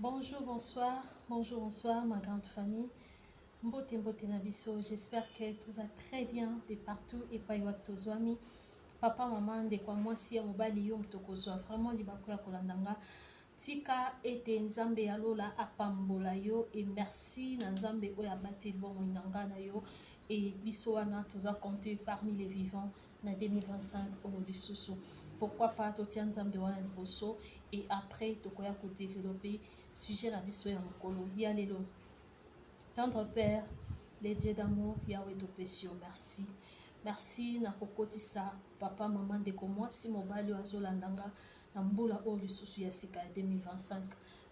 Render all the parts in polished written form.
Bonjour, bonsoir, bonjour, bonsoir, ma grande famille. Mbote, mbote na biso. J'espère que tout va très bien de partout epai wapi tozwami. Papa, mama, ndeko ya mwasi ya mobali, yo moto kozwa vraiment libaku ya kolanda nga. Tika ete Nzambe ya lola apambola yo et merci na Nzambe oyo abateli bomoi na nga na yo et biso wana toza compté parmi les vivants na 2025 oyo lisusu. Pourquoi pas totia Nzambe wana liboso et après tokoya kodévelopper sujet na biso ya mokolo ya lelo. Tendre Père, le Dieu d'amour, Yahweh, topesi yo merci. Merci na kokotisa papa, mama, ndeko mwasi, mobali oyo azolanda nga na mbula oyo lisusu ya sika ya 2025.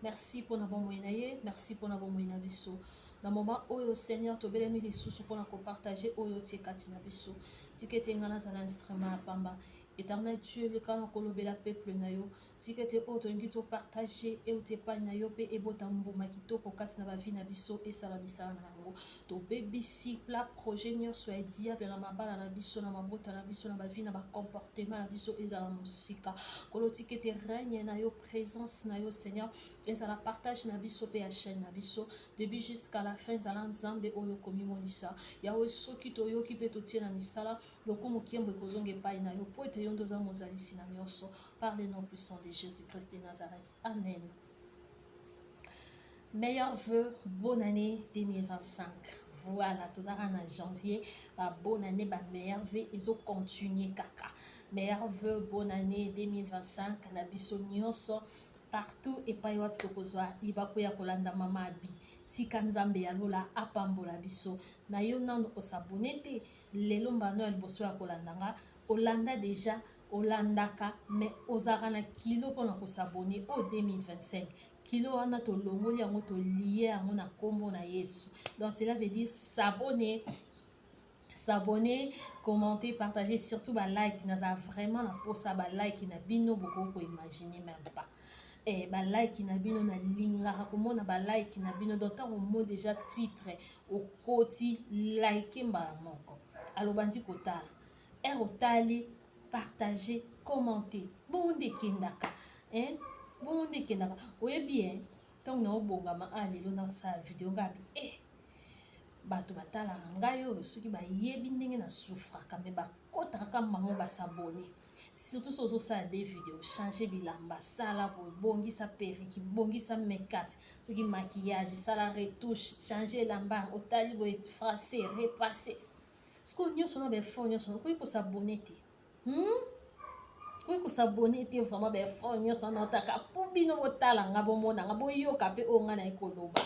Merci mpona bomoi na ye, merci mpona bomoi na biso. Na moment oyo, Seigneur, tobelemi lisusu mpona kopartager oyo otie kati na biso. Tika ete nga nazala instrument ya pamba. Éternel Dieu, leka na kolobela peuple na yo. Tika ete oyo tolingi topartager euti epai na yo mpe ebota mbuma kitoko kati na bavie na biso, esala misala na yango. Tobebisi plan, projet nyonso ya diable na mabala na biso, na mabota na biso, na bavie, na bacomportement na biso, ezala mosika. Kolo, tika ete règne na yo, présence na yo, Seigneur, ezala partage na biso mpe ya chaîne na biso début jusqu'à la fin. Ezala Nzambe oyo okomimonisa, Yawe. Soki toyoki mpe totie na misala, lokumu, nkembo ekozonga epai na yo, po ete yo nde oza mozalisi na nyonso. Par le nom puissant de Jésus-Christ de Nazareth, amen. Meilleurs vœux, bonne année 2025. Voilà, tozalaka na janvier, ba bonne année, ba meilleurs vœux ezocontinue kaka. Meilleurs vœux, bonne année 2025 na biso nyonso partout epai wapi tokozwa libaku ya kolanda mama Abi. Tika Nzambe ya lola apambola biso na yo. Nanu os'abonner te, lelo mbano ya liboso ya kolanda nga, olanda déjà, olandaka mais ozalaka na kilo mpona kos'abonner, oyo 2025 kilo wana tolongoli yango, tolie yango na nkombo na Yesu. Donc cela veut dire s'abonner, s'abonner, commenter, partager, surtout balike. Naza vraiment na posa balike na bino, bokoki koimaginer même pas. Balike na bino, nalingaka komona balike na bino. Donc ntango omoni déjà titre, okoti, like mbala moko, aloba ndi kotala ere otali, partager, commenter, bongo nde ekendaka, hein? Bongo nde ekendaka. Oyebi e ntango naobongama a lelo nasala video, ngabi bato batalaka ngai oyo, soki bayebi ndenge nasouffraka, mais bakotaka kaka bango bas'abonner. Surtout so ozosala des vidéos, change bilamba, sala boye, bongisa perruque, bongisa make-up, soki maquillage, sala retouche, change elamba, otali boye, froissé, repassé, sikoyo nyonso na baeffort nyonso, okoki kos'abonner te, Okoki kos'abonner te? Vraiment, baeffort nyonso wana otaka mpo bino botala nga, bomona nga, boyoka mpe oyo nga naye koloba,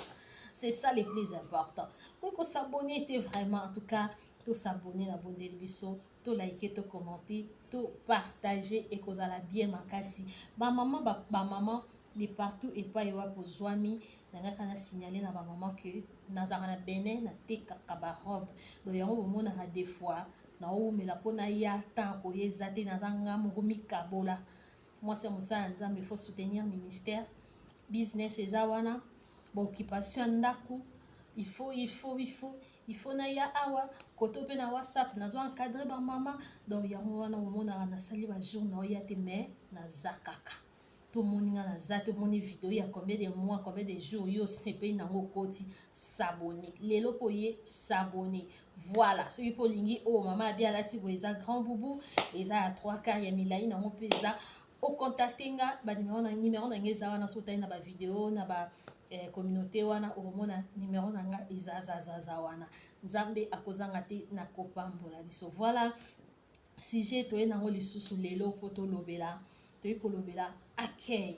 c'est ça le plus important. Okoki kos'abonner te? Vraiment, en tout cas, tos'abonner na bondeli biso, tolike, tocommenter, topartager, ekozala bien makasi. Bamama, bamama de partout epai wapi ozwami, nangaka na signale na bamama ke nazalaka na Benin, natekaka barobe. Donc yango bomonaka des fois naowumela mpo naya, temps koya eza te. Naza nga moko mikabola, mwasi ya mosala ya Nzambe, faut soutenir ministère, business eza wana, baoccupation ya ndako, il faut, il faut, il faut, il faut naya awa koto mpe na WhatsApp nazo encadre bamama. Donc yango wana omonaka nasali bajour naoya te, mais naza kaka. Tomoni nga naza, tomoni video ya combien de mois, combien de jours, yo osepeli nango, okoti, s'abonner lelo mpo ye s'abonner. Voilà, soki mpo olingi oyo mama Abi alati boye, eza grand boubou, eza ya 3 quart ya milai nango mpe eza, ocontacte nga, banumero na numero na nga eza wana. Soki otali na bavideo na ba communauté wana, okomona numero na nga eza zazaza wana. Nzambe akozanga te na kopambola biso. Voilà, sujet toye nango lisusu lelo mpo tolobela, toyei kolobela accueil,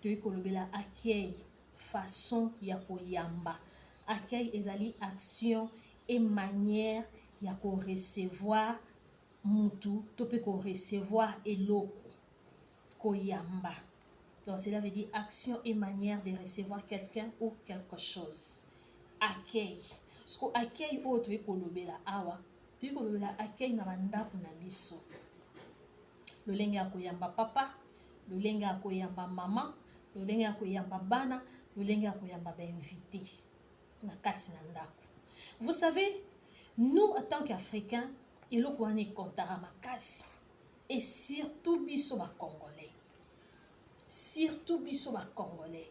toyei kolobela accueil, façon ya koyamba. Accueil ezali action et manière ya korecevoir mutu to mpe korecevoir eloko, koyamba. Donc cela veut dire action et manière de recevoir quelqu'un ou quelque chose, accueil. Siko accueil oyo toyei kolobela awa, toyei kolobela accueil na bandako na biso, lolenge ya koyamba papa, lolenge ya koyamba mama, lolenge ya koyamba bana, lolenge ya koyamba bainvité na kati na ndako. Vous savez, nous en tant qu'Africains, eloko wana ekontaka makasi, et surtout biso Bacongolais, surtout biso Bacongolais.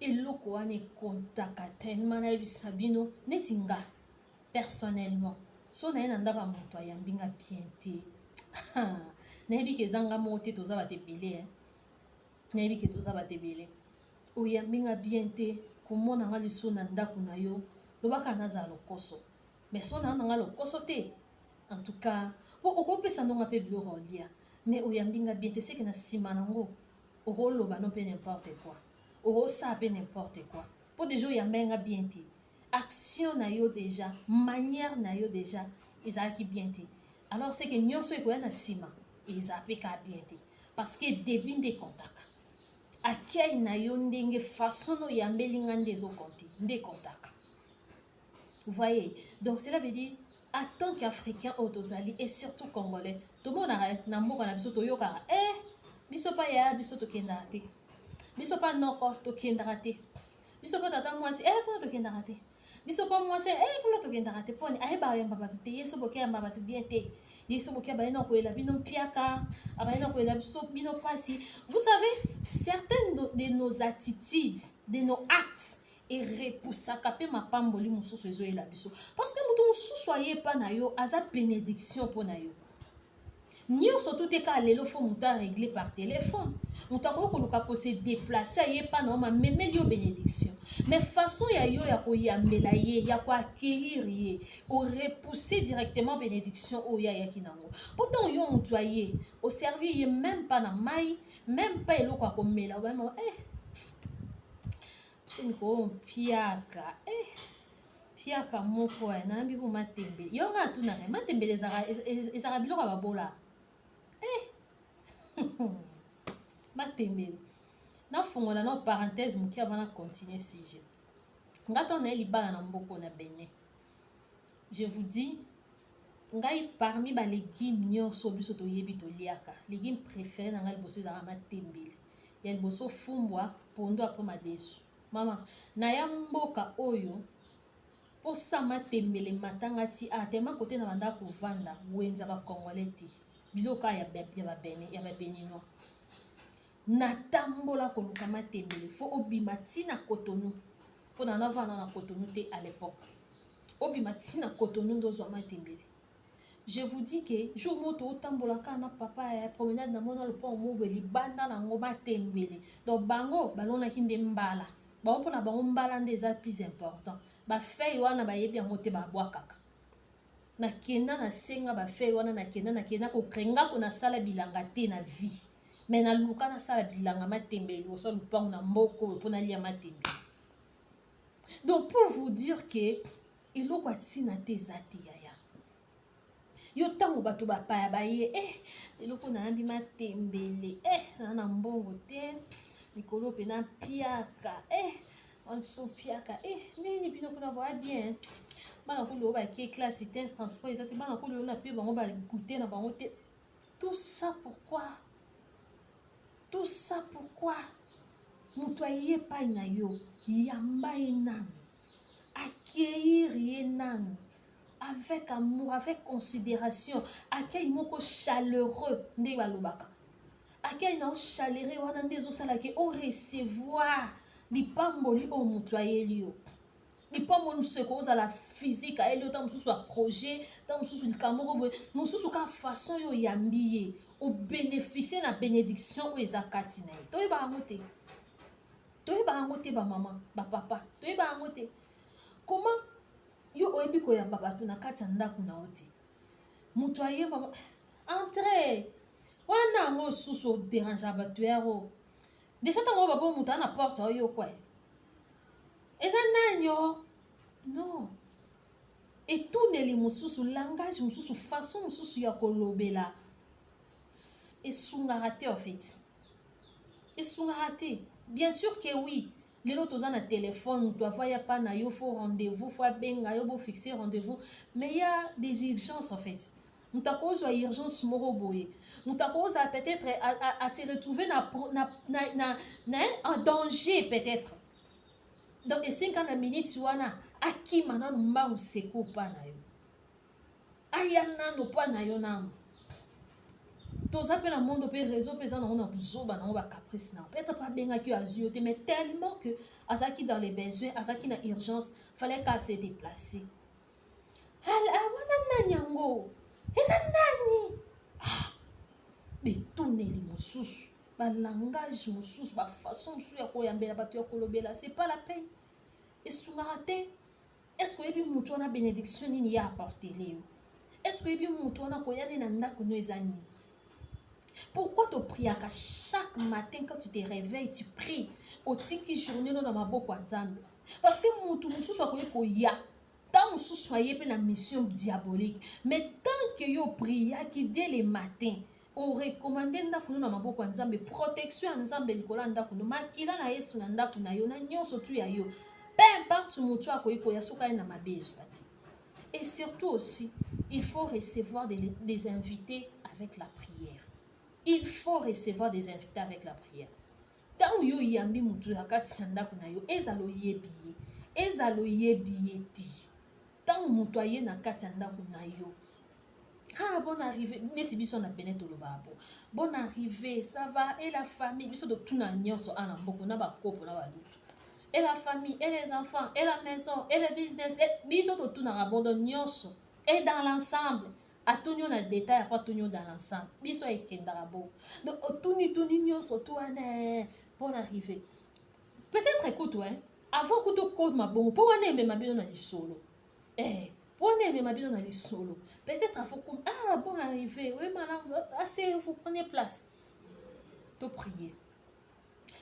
Eloko wana ekontaka tellement. Nayebisa bino, neti nga personnellement, so naye na ndako ya moto, ayambi nga bien te, nayebi ke eza nga moko te, toza bato ebele. Nayebi ke toza bato ebele. Oyambi nga bien te, komona nga lisusu na ndako na yo, lobaka nazala lokoso, mais so naa na nga lokoso te. En tout cas, mpo okopesa ndonga mpe biloko olia, mais oyambi nga bien te, seke na nsima nango okoloba no mpe n'importe quoi, okosala mpe n'importe quoi, mpo déjà oyamba nga bien te. Action na yo déjà, manière na yo déjà ezalaki bien te. Alors c'est que nyonso ekoya na nsima eza mpe ka bien te, parce que début nde ekontaka. Accueil na yo, ndenge façon no oyambeli nga, nde ezokonte, nde ekontaka. Voyez? Donc cela veut dire, en tant qu'Africain oyo tozali, et surtout Congolais, tomonaka na mboka na biso, toyokaka e biso pa yaya, biso tokendaka te, biso pa noko tokendaka te, biso mpa tata mwasi e kuna tokendaka te, biso mpa mwasi e kuna tokendaka te, mponi ayebaka yamba bato te. Ye so boke yamba bato bien te, ye so boke abaye na koyela bino mpiaka, abaye na koyela biso bino mpasi. Vous savez, certaines de nos attitudes, de nos actes erepusaka mpe mapamboli mosusu ezoyela biso, parce que moto mosusu ayepa na yo aza bénédiction mpo na yo. Nyonso tu te kaka lelo faut moto arégler par téléphone. Moto akoki koluka kose déplacer, ayepa na yo, mamemeli yo bénédiction, mais façon ya yo ya koyambela ye, ya koaccueillir ye, orepousse directement bénédiction oyo ayaki nango. Mpo ntango yo moto aye, oservir ye même pas na mai, même pas eloko ya komela, obayema eh, biso mikolo mpiaka eh, piaka moko eh, nayambi ko matembele. Yo nga atunaka matembele ezalaka biloko ya babola eh. Matembele, nafungola na parenthèse moke avant na continue sujet. Nga ntango naye libala na mboka na Benin, je vous dis, ngai parmi balégume nyonso biso toyebi toliaka, légume préféré na ngai liboso ezalaka matembele. Ya liboso fumbwa, pondu, après madesu. Mama, naya mboka oyo, mposa matembele matanga ti a tema kote na banda kovanda wenza bacongolais te, biloko ya babéninois. Natambola koluka matembele, faut obima ntina Cotonou, mpona navanda na Cotonou te à l'époque, obima ntina Cotonou nde ozwa matembele. Je vous dis que jour moko tootambola kaka na papa ya promenade, namona lopango moko libanda nango matembele. Donc bango balonaki nde mbala bango, mpona bango mbala nde eza plus important. Bafeuille wana bayebi yango te, babwakaka. Nakenda, nasenga bafeuille wana, nakenda kokrenga ko nasala bilanga te na vie, mais naluka nasala bilanga matembele liboso ya lupango na mboka oyo mpo nalia matembele. Donc pour vous dire que eloko ya ntina te eza te. Yaya, yo ntango bato bapaya baye eh, eloko nayambi matembele eh, naa na mbongo te, mikolo mpena mpiaka eh, biso mpiaka eh, ndenge bino kuna boya bien, bana kolo oyo bakie classe te, transport eza te, bana kolo oyo na mpe bango bagute na bango te. Tout ça pourquoi? Tout ça pourquoi? Moto aye epai na yo, yamba ye nanu, accueillir ye nanu avec amour, avec considération, accueil moko chaleureux ndenge balobaka. Accueil na yo chaleureux wana nde ezosalaki orecevoir lipamboli oyo moto ayeli yo. Lipamboli mosusu ekozala physique, ayeli yo ntango mosusu ya projet, ntango mosusu likambo moko boye, mosusu kaka façon oyo oyambi ye, obénéficie na bénédiction oyo eza kati na ye. Toyebaka yango te, toyebaka yango te. Bamama, bapapa, toyebaka yango te. Comment yo oyebi koyamba bato na kati ya ndako na yo te? Moto ayeba entre wana yango susu oderange bato yaro déjà. Ntango oyo babo moto aa na porte oyo kwa eza nani o non, etuneli mosusu, langage mosusu, façon mosusu ya kolobela esungaka te. En fait esungaka te. Bien sûr que oui, lelo toza na téléphone, moto avoya pa na yo, faut rendez-vous, faut abenga yo, bofixe rendez-vous, mais y a des urgences. En fait moto akozwa urgence moko boye, moto akozala peut-être à se retrouver na en danger peut-être. Donc esenga na minute wana akima nanu mbangu seko mpa na yo, aya nanu mpa na yo nanu. Toza mpe na monde mpe réseau mpe eza nango na buzoba nango, bacaprice nango. Peut-être mpe abengaki yo, azwi yo te, mais tellement que azalaki dans les besoins, azalaki na urgence, fallait ka se déplacer. Wana nani yango? Eza nani? Ah, betuneli mosusu, balangage mosusu, bafaçon mosusu ya koyambela bato, ya kolobela, c'est pas la peine, esungaka te. Est ce que oyebi motu wana, bénédiction nini ye apportele yo? Est ce que oyebi motu wana koya nde na ndako no eza nini? Pourquoi topriaka chaque matin? Quand tu te réveilles, tu pries, otiki journée no na maboko ya Nzambe, parce que motu mosusu akoki koya ntango mosusu aye mpe na mission diabolique, mais tant que yo priaki dès le matin, orecommander ndako no na maboko ya Nzambe, protection ya Nzambe likolo ya ndako no, makila na Yesu na ndako na yo, na nyonso tu ya yo, peu importe motu akoki koya, soki aye na mabe, ezwa te. Et surtout aussi, il faut recevoir des invités avec la prière. Il faut recevoir des invités avec la prière. Ntango yo oyambi motu na kati ya ndako na yo, ezala oyebi ye, ezala oyebi ye te, ntango moto aye na kati ya ndako na yo, ah, bonne arrivée. Neti biso na bene tolobaka bo bonne arrivée, ça va et la famille? Biso totuna nyonso ana mboko na bakopo na balutu, et la famille, et les enfants, et la maison, et le business et... Biso totunaka bondo nyonso et dans l'ensemble. Atuni yo na détail, après atuni yo dans l'ensemble. Biso ekendaka bo, donc otunituni nyonso tu wana, bonne arrivée. Peut-être écoute, ouais, avant kutu okoma bongo, mpo wana emema bino na lisolo, mpo wana emema bino na lisolo, peut-être afo, ah, bonne arrivée, oui madame, asseyez-vous, prenez place, toprier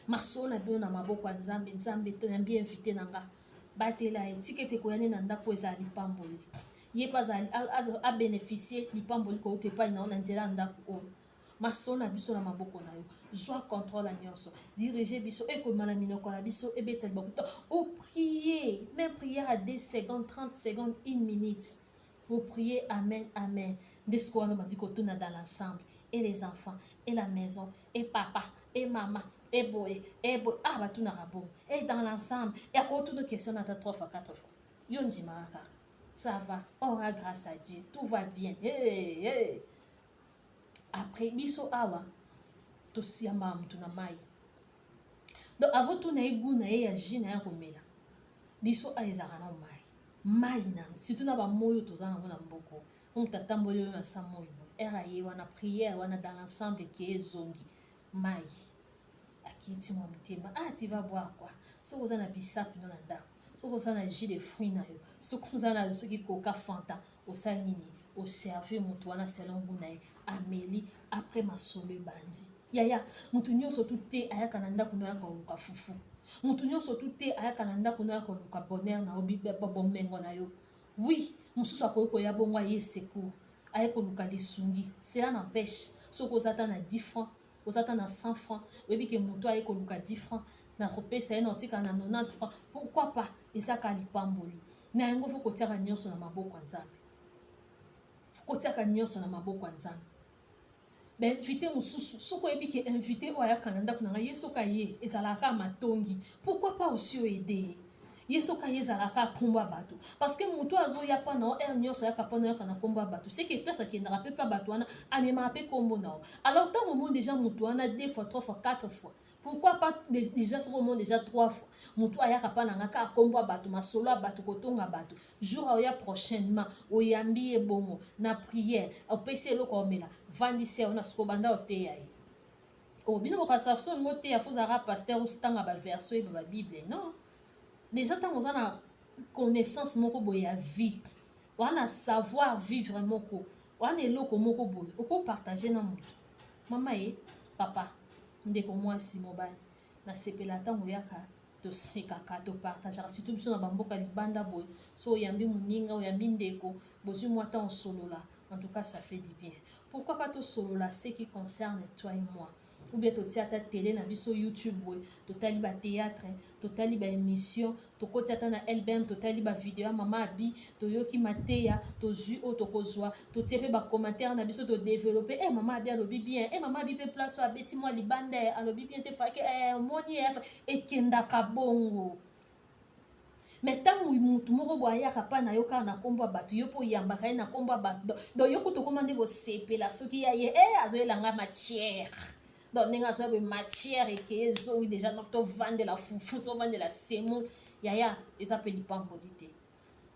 masolo na bino na maboko ya Nzambe. Nzambe, nayambi invité na nga, batela ye, tika ete koya nde na ndako ezala lipamboli, ye mpe abénéficie lipamboli kouta epai na yo na nzela ya ndako oyo. Masolo na biso na maboko na yo, zwa contrôle ya nyonso, dirige biso, ekoma na minoko na biso, ebeta libaku. Oprier même prière à 2 secondes, 30 secondes, 1 minute, oprier amen, amen. Nde sikoyo wana bandi kotuna dans l'ensemble, et les enfants, et la maison, et papa, et mama, et boye, et boye. Ah, batunaka bongo et dans l'ensemble. Akotuna question na ata 3 fois, 4 fois, yo ndimaka kaka, ça va, on rend grâce à Dieu, tout va bien, hey, hey. Après, biso awa tosiyambaka motu na mai. Donc avotuna ye goût na ye ya jus na ye komela, biso awa ezalaka na mai, mai na surtout na bamoi oyo toza nango na mboko. Moto atamboli oyo na sa moi boye, ere aye wana, prière wana dans l'ensemble eke, ezongi mai, akiti mwa motema. Ah, tu vas boire quoi? Soki oza na bisapi no na ndako, soki oza na jus de fruit na yo, soki oza na soki Coca, Fanta, osali nini? Oservir moto wana selon goût na ye, ameli. Après, masolo ebandi. Yaya, moto nyonso tu te ayaka na ndako no ayaka koluka fufu. Moto nyonso tu te ayaka na ndako no ayaka koluka bonheur na yo, bomengo na yo. Oui, mosusu akoki koya bongo, aye secours, aye koluka lisungi. Cela n'empêche, soki oza ata na 10 francs, oza ata na 100 francs, oyebi ke moto aye koluka 10 francs, na kopesa ye na otikala na 90 francs, pourquoi pas? Eza kaka lipamboli na yango. Faut kotiaka nyonso na maboko ya Nzambe, faut kotiaka nyonso na maboko ya Nzambe. Bainvité mosusu, soki oyebi ke invité oyo ayaka na ndako na ngai, ye soki aye ezalaka matongi, pourquoi pas aussi oaider ye? Ye soki aye ezalaka nkombo ya bato, parce que moto azoya mpa na yo heure nyonso, ayaka mpa na oyaka na nkombo ya bato, seke place akendaka mpe mpa bato wana, amemaka mpe nkombo na yo. Alors ntango omoni déjà moto wana deux fois, trois fois, quatre fois, pourquoi pas déjà soki omoni déjà trois fois moto ayaka mpa na nga kaka nkombo ya bato, masolo ya bato, kotonga bato, jour aoya prochainement, oyambi ye bongo na prière, opesi eloko omela, vandisi ye wana, sikoyo banda oteya ye. Oh, bino bokasa so olingi oteya, faut ozalaka pasteur, otanga baversion, oyeba babible. Non, déjà ntango oza na connaissance moko boye ya vie wana, savoir vivre moko wana, eloko moko boye okopartage na moto, mama ye, papa, ndeko mwasi, mobali, nasepela ntango oyaka, tosekaka, topartageaka. Surtout biso na bamboka libanda boye, so oyambi moninga, oyambi ndeko, bozwi mwa ntango osolola, en tout cas ça fait du bien. Pourquoi pas tosolola ce qui concerne toi et moi? Ou bien totia ata télé na biso, YouTube boye, totali bathéâtre, totali baémission, tokoti ata na LBM, totali bavideo ya mama Abi, toyoki mateya, tozwi oyo tokozwa, totie mpe bacommentaire na biso, todéveloppe: e mama Abi alobi bien, e mama Abi mpe place oyo abeti mwa libanda, alobi bien te, fake omoni, ekendaka bongo. Mais ntango motu moko boye ayaka mpa na yo kaka na nkombo ya bato, yo mpo oyambaka ye na nkombo ya bato, donc yo kutu okoma nde kosepela soki ya ye e azoyela nga matière. Donc ndenge azoya boye, matière ekeye ezongi déjà, tovandela fufu, tovandela semoule. Yaya, eza mpe lipamboli te.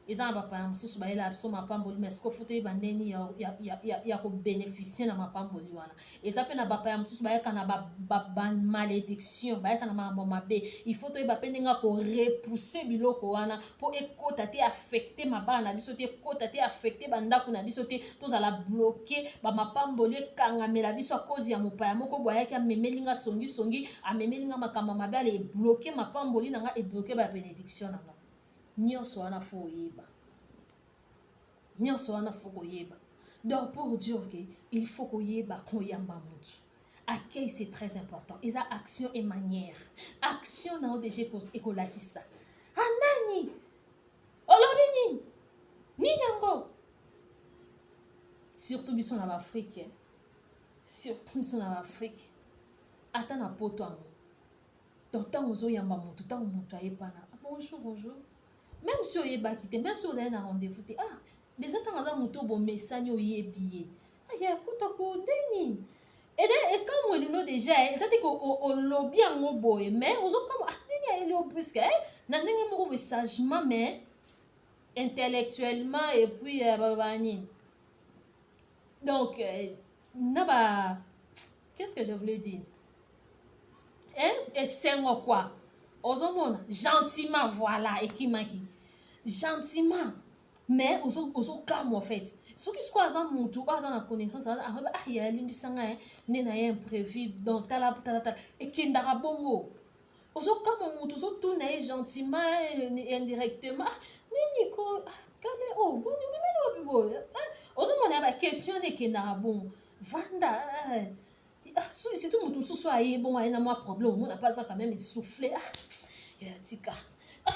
Eza na bapaya mosusu bayelaka biso mapamboli, mais sikoyo faut toyeba ndeni ya kobénéficier na mapamboli wana. Eza mpe na bapaya mosusu bayaka na bamalédiction, bayaka na makambo mabe. Il faut toyeba mpe ndenge ya korepousser biloko wana mpo ekota te affecter mabala na biso te, ekota te affecter bandako na biso te, tozala bloqué, bamapamboli ekangamela biso à cause ya mopaya moko boye ayaki, amemeli nga songisongi, amemeli nga makambo mabe, ale ebloquer mapamboli na nga, ebloquer babénédiction na nga. Nyonso wana faut oyeba, nyonso wana faut koyeba. Donc pour dire que il faut koyeba koyamba motu, accueil, c'est très important. Eza action et manière. Action na yo déjà ekolakisa anani olobi nini nini yango. Surtout biso na baAfrique, surtout biso na baAfrique, ata na Poto yango. Donc ntango ozoyamba motu, ntango moto ayebana, bonjour, bonjour, même si oyebaki te, même si ozali na rendez-vous te, ah, déjà ntango aza motu oyo bomesani, oyebi ye, aya kotako ndeni ede ekamweli no déjà. Eza te olobi yango boye, mais ozokamwa, ah, ndeni ayeli yo, puisque na ndenge moko boye, sagement mais intellectuellement, et puis baloba nini, donc na ba, qu'est-ce que je voulais dire, hein? Esengo quoi, ozomona gentiment, voilà, ekimaki gentiment, mais ozokamwa en fait. Soki sikoyo aza motu oyo aza na connaissance, ah, ya alimbisa ngai nde na ye imprévu. Donc tala, tala, tala, ekendaka bongo. Ozokamwa motu, ozotuna ye gentiment, indirectement, ah, nini ko kale o boni, omemeli wapi boye? Ozomona ya baquestion wana ekendaka bongo. Vanda, surtout motu mosusu aye bongo, aye na mwa problème, omona mpe aza quand même essoufflé. Ah, ya tika, ah,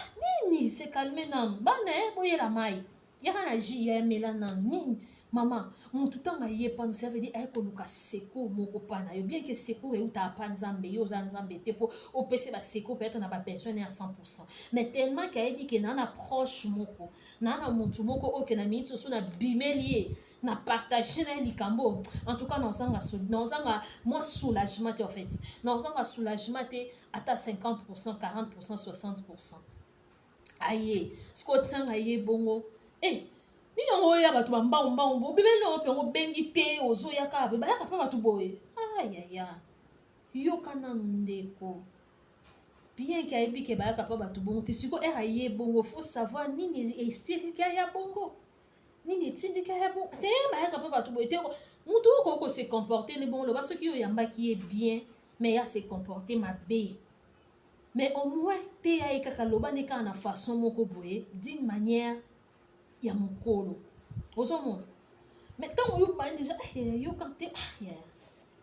nini, se calme nanu, bana boyela mai, yaka na jus ya mela nanu. Nini, mama, motu ntango aye pano, ça veut dire aye koluka secours moko mpa na yo, bien que secours eutaka pa Nzambe. Yo oza Nzambe te mpo opesa basecours peut-être na babesoin ya 100, mais tellement ke ayebi ke naa na proche moko, naa na motu moko oyo ke na miniti oso nabimeli ye, na partage na ye likambo, en tout cas naozanga mwa soulagement te. En fait, naozanga soulagement te, ata 50, 40, 60. Aye sikoyo, ntango aye bongo, e nini yango oyo ya bato bambangu mbangu bo obimeli nango mpe yango obengi te, ozoya kaka boye, bayaka mpe bato boye. Ayaya, yoka nanu ndeko, bien ke ayebi ke bayaka mpe bato bongo te. Sikoyo ere aye bongo, faut savoir nini esiliki aya bongo, nini etindiki aya bongo te. Bayaka mpe bato boye te. Motu oyo okoki kose comporter ne bongo, loba soki oyambaki ye bien, mais ya se comporter mabe, mais au moins te ya ye kaka, loba ne kaka na façon moko boye, d'une manière ya mokolo, ozomona. Mais ntango oyo bani déjà, yoka te,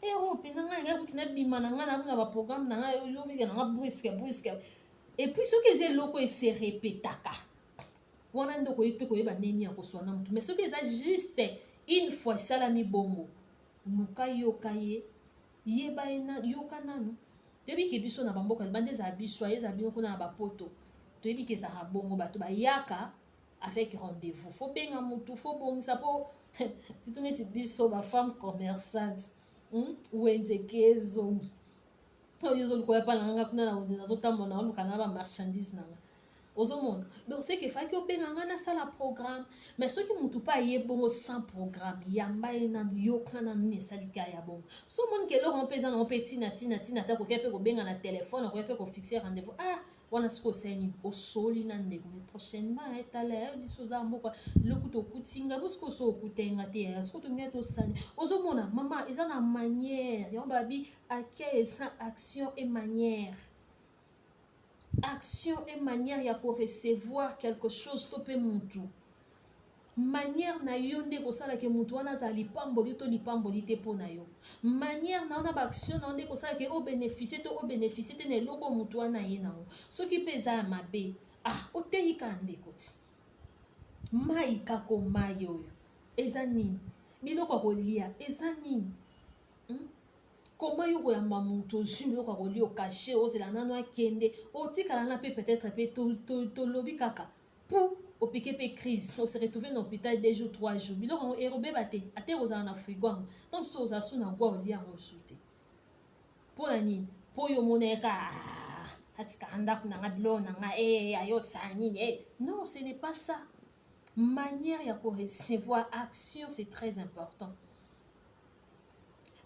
ero mpenza ngai ngai kutu nabima na ngai na baprogramme na ngai, oyobika na nga brusque brusque. Et puis soki eza eloko ese répétaka wana, nde okoyi mpe koyeba ndeni ya koswana motu. Mais soki eza juste une fois esalami bongo, luka yoka ye, yeba ye, yoka nanu. Toyebi ke biso na bamboka libanda ezala biso, ezala bino kuna na bapoto, toyebi ke ezalaka bongo. Bato bayaka avec rendez-vous, faut benga motu, faut bongisa mpo surtout neti biso bafemme commerçante, Wenze ke ezongi oyo ozoluka oya mpa na nga kuna na wenze, nazotambola, naoluka na bamarchandise na nga, ozomona. Donc c'est que faki obenga nga, nasala programme. Mais soki motu mpe aye bongo sans programme, yamba ye nanu, yoka nanu nini esaliki aya bongo. So omoni ke eloko mpe eza nango mpe ntina ntina ntina, ata kokia mpe kobenga na telefone, akoya mpe kofixer rendez-vous. Ah, wana sikoyo osali nini? Osoli na ndeko, mais prochainement etala biso oza mboka loku tokuti nga bo sikoyo so okutenga te, yaya, sikoyo tolingai tosani. Ozomona, mama, eza na manière yango. Babi accueil eza action et manière, action et manière ya korecevoir quelque chose to mpe mutu. Manière na yo nde kosalaka motu wana azala lipamboli to lipamboli te mpo na yo. Manière na yo na baaction na yo nde kosalaka obénéficie to obénéficie te na eloko motu wana ye nango. Soki mpe eza ya mabe, ah, oteyi kaka ndeko ti mai kako, mai oyo eza nini, biloko ya kolia eza nini, Koma yo koyamba moto, ozwi biloko ya kolia, okache, ozela nano akende, otikala na mpe peut-être mpe tolobi kaka pou opike mpe crise, ose retrouve na hôpital 2 jours, 3 jours. Biloko yango erobeba te, ate kozala na frigo yango ntango mosusu ozala su na gwa olia yango osu te. Mpo na nini? Mpo yo omonaka atikaka ndako na nga, biloko na nga e ayosala nini e. Non, ce n'est pas ça. Manière ya korecevoir, action, c'est très important.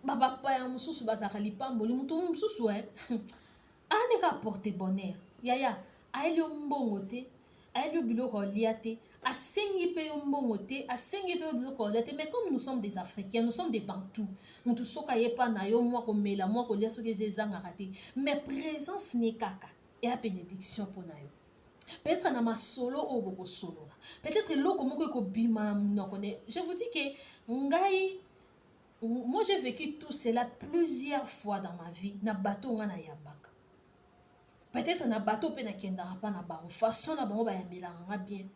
Babapaya mosusu bazalaka lipamboli. Moto mosusu e andeka porte bonheur, yaya, ayeli yo mbongo te, ayeli yo biloko olia te, asengi mpe yo mbongo te, asengi mpe yo biloko olia te. Mais comme nous sommes des Africains, nous sommes des Bantous, motu soki ayepa na yo mwa komela, mwa kolia, soki eza ezangaka te, mais présence ne kaka eya bénédiction mpo na yo. Peut-être na masolo oyo bokosolola, peut-être eloko moko ekobima na monoko ne. Je vous dis que ngai, moi, j'ai vécu tout cela plusieurs fois dans ma vie. Na bato nga nayambaka, peut-être na bato mpe nakendaka mpa na bango, façon na bango bayambelaka nga bien.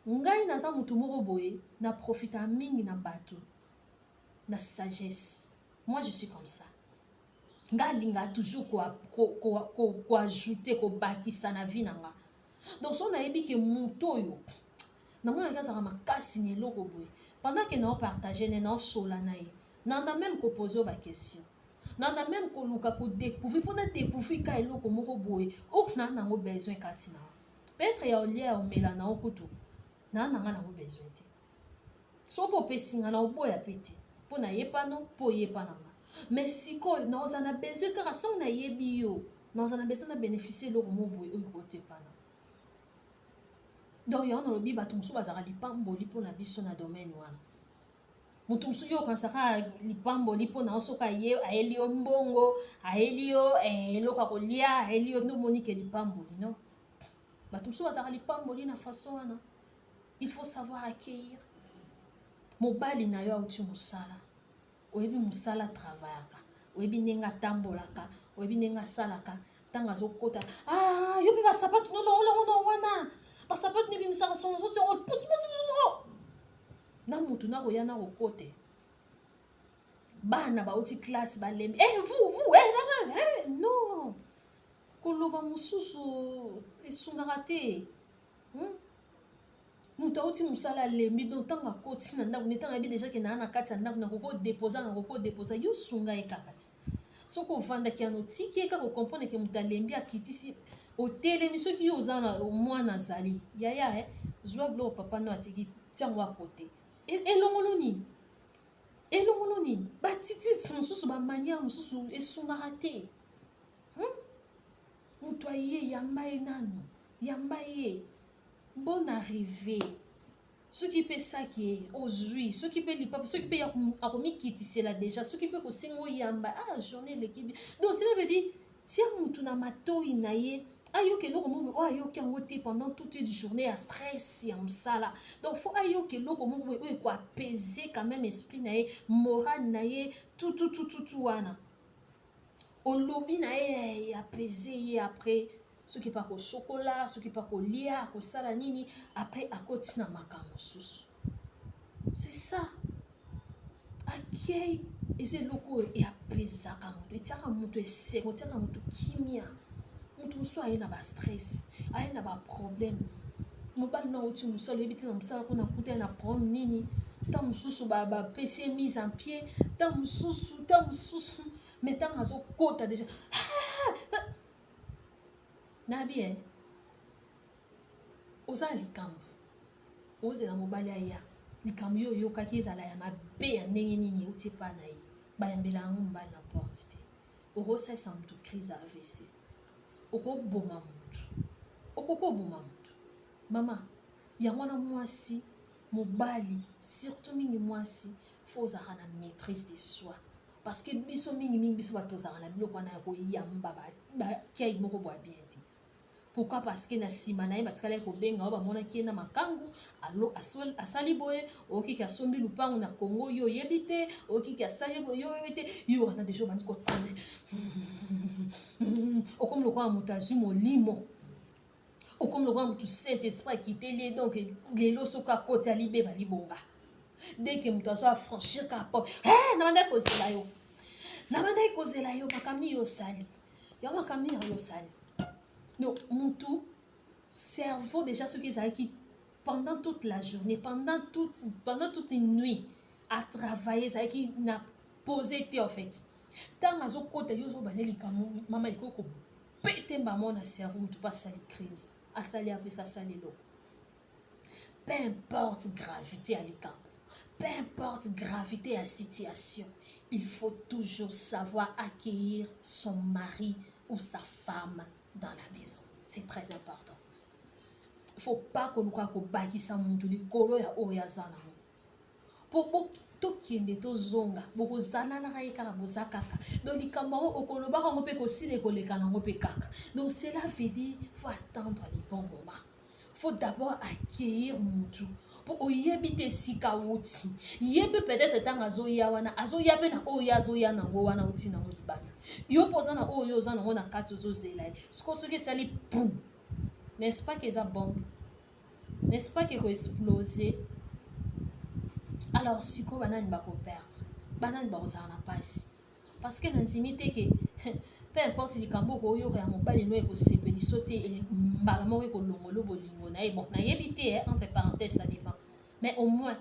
Ngai naza motu moko boye, na profita mingi na bato na sagesse. Moi, je suis comme ça. Ngai alingaka toujours koajouter, kobakisa na vie na nga. Donc so nayebi ke motu oyo namonaki azalaka makasi na eloko boye, pendant ke naopartage ne, naosola na ye, nanda même kopose oyo baquestion, nanda même koluka kodécouvrir, mpona découvrir ka eloko moko boye oyo naa nango besoin kati na peut-être ya olia, ya omela na okutu naa nanga nango besoin te. So mpo opesi nga, na oboya mpe te, mpo nayepano, mpo oyepa na nga. Mais sikoyo naoza na besoin kaka songo nayebi yo, naoza na besoin na bénéficie eloko moko boye oyo kotepana. Donc yango nalobi, bato mosusu bazalaka lipamboli mpona biso na domaine wana. Moto mosusu yo okanisaka lipamboli mpona yo soki aye, ayeli yo mbongo, ayeli yo eloko ya kolia, ayeli yo nde omoni ke lipamboli. Non, bato mosusu bazalaka lipamboli na façon wana. Il faut savoir accueillir. Mobali na yo auti mosala, oyebi mosala travaillaka, oyebi ndenge atambolaka, oyebi ndenge asalaka. Ntango azokota, ah, yo mpe basapatu nolongolongo wana, basapatu nebimisaka songo, ozotiango pusupusu na motu nakoya na kokote. Bana bauti classe, balembi, eh, vous vous eh, eh, non, koloba mosusu esungaka te, Moto auti mosala, alembi. Donc ntango akoti na ndako, ntango ayebi déjà ke naa na kati ya ndako, nakoki odeposa, nakoki odeposa, yo sunga ye kaka ti soki ovandaki yana, otiki ye kaka, ocomprendre ke moto alembi, akitisi, otelemi. Soki yo oza na mwana, azali yaya, eh, zwa biloko papa no atiki, tiango akote. Elongolo nini? Elongolo nini? Batititi mosusu, bamanière mosusu esungaka te, Moto aye, yamba ye nanu, yamba ye bonne arrivée. Soki mpe saki ye ozwi, soki mpe lipapa, soki mpe akomikitisela déjà, soki mpe kosenga oyamba, ah, journée eleki bien. Donc cela veut dire tia mutu na matoi na ye, ayoka eloko moko oyo ayoki yango te pendant toute une journée ya stress ya mosala. Donc faut ayoka eloko moko boye oyo ekoapaiser quand même esprit na ye, moral na ye, tututututu wana olobi na ye, apaiser ye. Après, soki mpe akosokola, soki mpe akolia, akosala nini, après akoti na makambo mosusu. C'est ça, accueil eza eloko oyo eapesaka moto, etiaka moto esengo, etiaka moto kimia. Moto mosusu aye na bastress, aye na baproblème. Mobali na oti mosala, oyebi te na mosala kuna kuta ye na problème nini. Ntango mosusu bapesi ye mise en pied, ntango mosusu, ntango mosusu. Mais ntango azokota déjà nayebi e oza na likambo, ozela mobali aya, likambo yo oyokaki ezala ya mabe ya ndenge nini, euti epa na ye, bayambela yango mobali na porte te. Okosalisa motu crise ya AVC, okoboma motu, okoki oboma motu. Mama, yango wana mwasi, mobali, surtout mingi mwasi, faut ozalaka na maîtrise de soi, parce que biso mingimingi, biso bato tozalaka na biloko wana ya koyamba bakei moko bwa bien te. Pourquoi? Parce que na nsima na ye batikalaki kobenga oyo bamonaki ye na makangu, alo asali boye, okiki asombi lupango na Kongo, yo oyebi te, okiki asali boye, yo oyebi te. Yo wana déjà obandi kotande, okomi lokola moto azwi molimo, okomi lokola motu Saint Esprit akiteli ye. Donc lelo soki akoti, alibeba libonga. Dès que moto azo afranchir ka porte, hey, na banda kozela yo. Nabandaki kozela yo, makambo nini yo osali yo, makambo nini yango osali. Donc mutu cerveau déjà, soki ezalaki pendant toute la journée, pendant toute une nuit à travailler, ezalaki na pose te. En fait, ntango azokota, yo ozobanda likambo, mama, ekoki kopete mbamo na cerveau. Motu mpo asali crise, asali AVC, asali eloko, peu importe gravité ya likambo, peu importe gravité ya situation, il faut toujours savoir accueillir son mari ou sa femme dans la maison. C'est très important. Faut pas koluka kobakisa mutu likolo ya oyo aza nango, po tokende tozonga, bokozananaka ye kaka, boza kaka. Donc likambo yango okolobaka yango mpe kosila, ekoleka nango mpe kaka. Donc cela veut dire, faut attendre le bon moment, faut d'abord accueillir mutu, mpo oyebi te esika wuti ye. Mpe peut-être ntango azoya wana, azoya mpe na oyo azoya nango wana, uti nango libanda. Yo mpo oza na oyo oza nango na kati, ozozela ye. Sikoyo soki esali pum, n'est-ce pas que eza bombe? N'est-ce pas que koexplose? Alors sikoyo banani bakoperdre? Banani bakozala na mpasi? Parce que nandimi te ke peu importe likambo okoyoka ya mobali no ekosepeliso te, mbala moko ekolongola bolingo na ye. Bon, nayebi te, entre parenthèse, ça dépend, mais au moins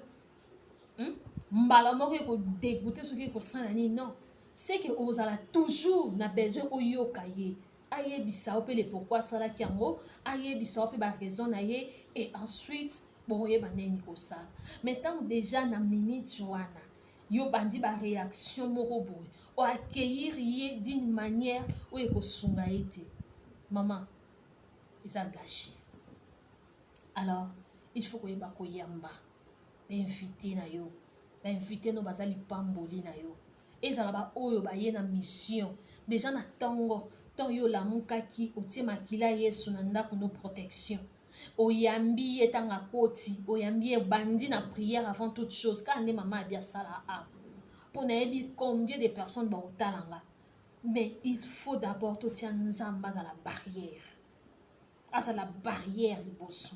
mbala moko ekodégoûte soki ekosala nini. Non, c'est que ozala toujours na besoin oyoka ye, ayebisa yo mpe le pourquoi asalaki yango, ayebisa yo mpe baraison na ye, et ensuite bokoyeba ndenge kosala. Mais ntango déjà na minute wana yo bandi baréaction moko boye, oaccueillir ye d'une manière oyo ekosunga ye te, mama, eza gâché. Alors il faut koyeba koyamba bainvité na yo. Bainvité no baza lipamboli na yo. Ezala baoyo baye na mission déjà na ntongo, ntongo yo olamukaki, otie makila Yesu na ndako no, protection, oyambi ye. Ntango akoti, oyambi ye, obandi na prière avant toute chose, kaka nde mama abi asala a mpo nayebi combien de personnes bakotala nga. Mais il faut d'abord totia Nzambe azala barrière, azala barrière liboso,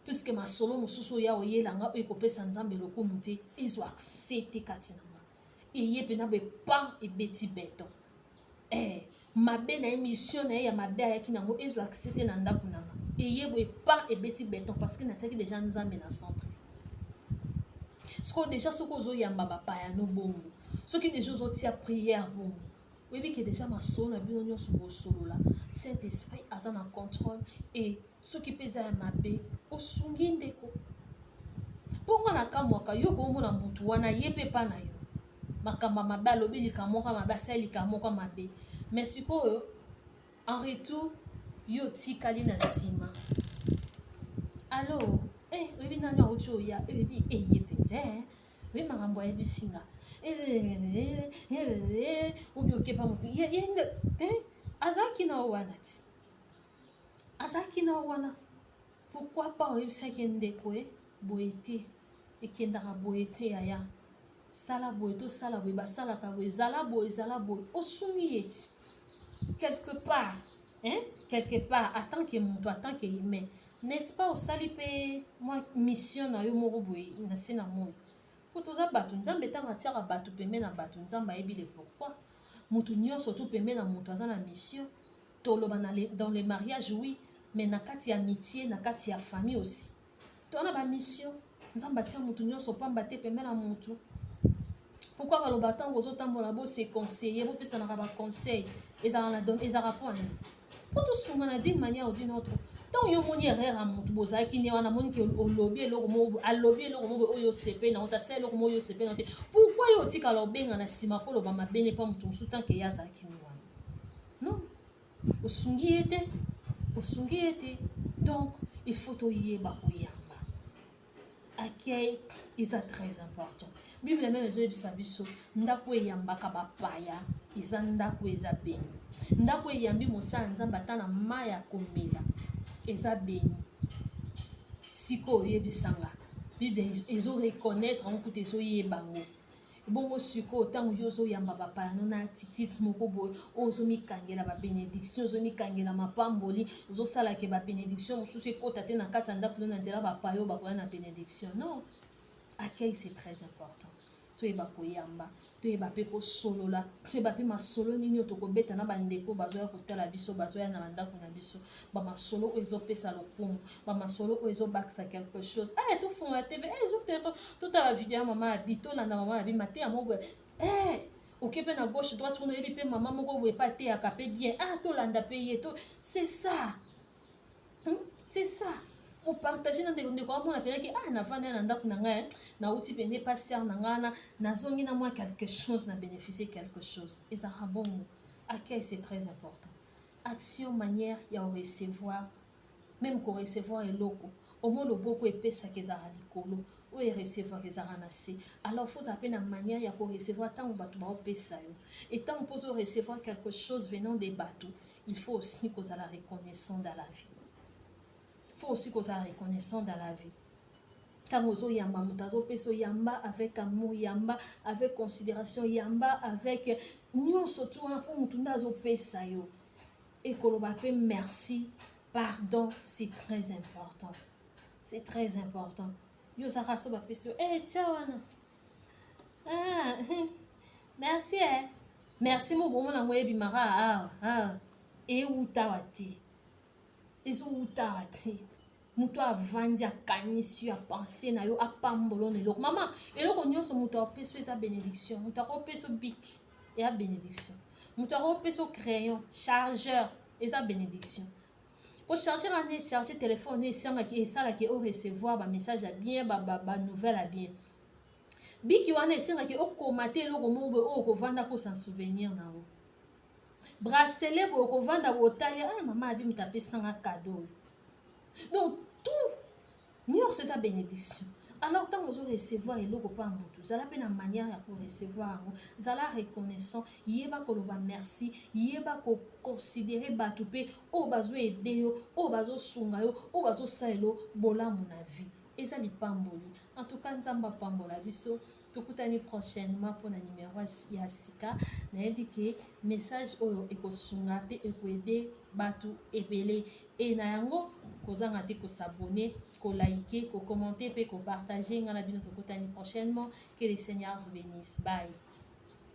puisque masolo mosusu oya oyelanga oyo ekopesa Nzambe lokumu te, ezwa accès te kati na nga. Eye mpena boye, pan, ebeti beton. Mabe na ye, mission na ye ya mabe ayaki nango, ezwa accès te na ndako na nga. Eye boye, pan, ebeti beton, parce que natiaki déjà Nzambe na centre. Sikoyo déjà soki ozoyamba bapaya no bongo, soki déjà ozotia prière bongo, oyebi ke déjà masolo na bino nyonso bosolola, Saint Esprit aza na contrôle. E soki mpe eza ya mabe, osungi ndeko. Mpo nga na kamwaka, yo koomona motu wana, ye mpe epa na yo makambo ya mabe, alobi likambo moko mabe, asali likambo moko mabe, mais sikoyo en retour yo otikali na nsima. Alo, oyebi nani auti oya? Oyebi eye mpenza, oyebi makambo ayebisi nga, obi okepa motu te, azalaki na wana ti azalaki na wana. Pourquoi pas oyebisaki ndeko e boye te, ekendaka boye te, yaya, sala boye, tosala boye, basalaka boye, ezala boye, ezala boye. Osungi ye ti quelque part, hein? Quelque part, en tant que moto, en tant que humain, n'est-ce pas? Osali mpe mwa mission na yo moko boye na se na moi, mpo toza bato. Nzambe ntango atiaka bato pembe na bato, Nzambe ayebi le pourquoi. Moto nyonso tu pembe na moto aza na mission. Toloba dans le mariage, oui, mais na kati ya amitié, na kati ya famille aussi, toza na bamission. Nzambe atia motu nyonso pamba te pembe na motu. Pourquoi baloba ntango ozotambola, bose conseiller, bopesanaka baconseil? Ezalaka mpo ani? Mpo tosungana d'une manière ou d'une autre. Ntango yo omoni erreur ya motu, bozalaki ne wana, amoni ke olobi eloko moko, alobi eloko moko oyo osepeli nango te, asala eloko moko oyo osepeli nango te, pourquoi yo otikala obenga na nsima mpo oloba mabene mpa motu mosusu, tant que ye azalaki ni wana? Non, osungi ye te, osungi ye te. Donc il faut toyeba koyamba. Accueil eza très important. Bible même ezoyebisa biso, ndako eyambaka bapaya eza ndako eza béni. Ndako eyambi mosala Nzambe, ata na mai ya komela, eza béni. Sikoyo oyebisanga, Bible ezoreconnaître yango, kuta ezoyeba yango bongo. Sikoyo ntango yo ozoyamba bapaya no na attitude moko boye oyo ozomikangela babénédiction, ozomikangela mapamboli, ozosalaka babénédiction mosusu ekota te na kati ya ndako no na nzela bapaya oyo bakoya na bénédiction. Non, accueil, c'est très important. Toyeba koyamba, toyeba mpe kosolola, toyeba mpe masolo nini oyo tokobeta na bandeko bazoya kotala biso, bazoya na bandako na biso, bamasolo oyo ezopesa lokumu, bamasolo oyo ezobakisa quelque chose. Eh, tofungola TV, eh, ezo telefone, totala video ya mama Abi, tolanda mama Abi mateya moko boye. Eh, oke mpe na gauche droite kuna, oyebi mpe mama moko boye mpe ateyaka mpe bien, ah, tolanda mpe ye to. C'est ça, C'est ça, opartage na ndeko. Ndeko amona mpenaki, ah, navanda na ndako na ngai, nauti pene pasiare na ngai wana, nazongi na mwa quelque chose, na bénéficier quelque chose. Ezalaka bongo. Accueil, c'est très important. Action, manière ya korecevoir, même korecevoir eloko, omo loboko epesaka ezalaka likolo, oyo erecevoir ezalaka na se. Alors faut ozala mpe na manière ya korecevoir ntango bato baopesa yo. Et ntango mpo ozo quelque chose venant de bato, il faut aussi kozala reconnaissant dans la vie. Faut aussi kozala reconnaissant dans la vie. Ntango ozoyamba, moto azopesa, oyamba avec amour, yamba avec considération, yamba avec nyonso tu wana, mpo motu nde azopesa yo. Ekoloba mpe merci, pardon, c'est très important, c'est très important. Yo ozalaka so bapesi yo, eh, tia wana, ah, merci, eh. Merci mo bomona yango ebimaka awa, ah, ewuta awa te, ezowuta awa te. Moto avandi, akanisi yo, apense na yo, apambola na eloko. Mama, eloko nyonso moto apesi yo eza bénédiction. Moto akopesa yo bic, eya bénédiction. Moto akopesa yo crayon, chargeur, eza bénédiction, po chargeur wana charge telefone, esangaki, esalaki orecevoir bamessage ya bien, banouvelle ya bien. Bic wana esengaki okoma te eloko moko boye oyo okovanda kosan souvenir nango. Bracelet boye, okovanda botali, ah, mama Abi moto apesanga cadeau oyo. Donc tout nyonso eza bénédiction. Alors ntango ozorecevoir eloko mpa motu, zala mpe na manière ya korecevoir yango, zala reconnaissant, yeba koloba merci, yeba koconsidérer bato mpe oyo bazoaider yo, oyo bazosunga yo, oyo bazosalela yo bolamu na vie. Eza lipamboli. En tout cas, Nzambe apambola biso. Tokutani prochainement mpona numero ya sika. Nayebi ke message oyo ekosunga mpe ekoaider bato ebele. E na yango, kozanga te kos'abonner, koliker, kocommenter mpe kopartager. Ngai na bino tokutani prochainement. Que le Seigneur vous bénisse. Bye.